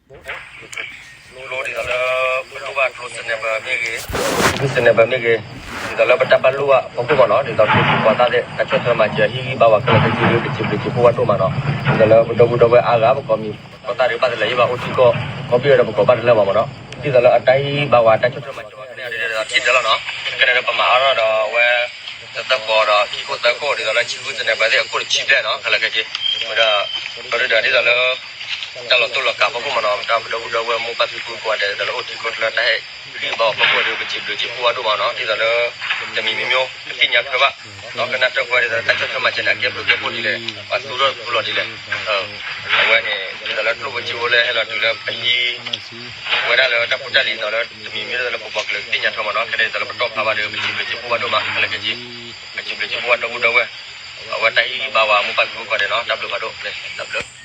ကျိဒ်သိးလၢ ပလိၣ်ဘၣ်ကျိ sniper မ့ၢ်ဂ့ၤ, ကျိ sniper မ့ၢ်ဂ့ၤ, ဒ်သိးလၢပတၢ်ဘၣ်လိၣ်ဘၣ်ဖီခိၣ်မ့ၢ်နီၤ, ဒ်သိးကျိပှၤသၣ်သ့ၣ် တၢ်ဆီၣ်ထွဲမၤစၢၤဟ့ၣ်ဂံၢ်ဘါဝဲခဲလၢာ်ခဲဆ့ဒီး ပစံးဘျုးစံးဖှိၣ်ဝဲဒိၣ်မးနီၤ, ဒ်သိးလၢပဒီပုၢ်ဒီဝဲၢ်အါဂၤ ပကိးမံၤပကိးသၣ်ဒီးဘၣ်တလဲၤဟ့ၣ်ဘၣ်အိၣ်ထံကီၢ်, ကီၢ်ပံၣ်ဝဲဒီးပကိးဘၣ်တလၢာ်ဘၣ်မ့ၢ်နီၤ, ဒ်သိးလၢအတၢ်ဟ့ၣ်ဂံၢ်ဘါဝဲတၢ်ဆီၣ်ထွဲမၤစၢၤဝဲန့ၣ် ဒ်သိးထံၣ်ဒၢလီၤနီၤ, ခဲန့ၣ်ဒီးပမၤအါထီၣ်ဒီးအဝဲ တသၢဃီဒီးခံခိၣ်သၢခိၣ် ဒ်သိးလၢဆံဃု sniper သ့ၣ်အခိၣ်တဆံဘျဲၣ်နီၤ ခဲလၢာ်ခဲဆ့, ဝဲဒီး ဒီးဒ်သိးလၢ တၢ်လီၤတိၢ်လီၤကးဖီခိၣ်မ့ၢ်နီၤ, တၢ်ပဒီပုၢ်ဒီဝဲၢ်မိၢ်ပၢ်ဖံဖုကိးဂၤဒဲး ဒ်သိးလၢအိၣ်ထံကီၢ်ချၢတၢ်ဟ့ၣ်ဂံၢ်ဘါအီၤဖီခိၣ်ဒီး ပစံးဘျုးစံးဖှိၣ်ဝဲဒိၣ်မးနီၤ, ဒ်သိးလၢ တမံၤမံၤမ့ၢ် ပသ့ၣ်ညါထွဲဘၣ် ဒီးကနၣ်တၢၢ်ကွဲဒ်သိးလၢတၢ်ဆီၣ်ထွဲမၤစၢၤန့ၣ် အကဲဘျုးကဲဖှိၣ်ဒ်လဲၣ်, ပှၤသူထီၣ်သူလီၤဒ်လဲၣ်, အဝဲန့ၣ် ဒ်သိးလၢကျိၣ်ဖိစ့ဖိလၢဟဲလီၤတုၤလၢပဟံး ဝဲဒၣ်လၢတၢ်ဖိတၢ်လံၤနီၤ လၢတမံၤမံၤလၢပပှၤကလုာ်ကသ့ၣ်ညါထွဲမ့ၢ်နီၤ, ခဲန့ၣ်ဒ်သိးလၢပတီၢ်ဖးဘၣ်ဒီး ပစံးဘျုးစံးဖှိၣ်ဝဲဒိၣ်မးခဲလၢာ်ခဲဆ့, ပစံးဘျုးစံးဖှိၣ်ဝဲဒီပုၢ်ဒီဝဲၢ်, အဝဲတၢ်ဟ့ၣ်ဂံၢ်ဘါဝဲမိၢ်ပၢ်ဖံဖုကိးဂၤဒဲးနီၤ, တၢ်ဘျုးဖးဒိၣ်, တၢ်ဘျုး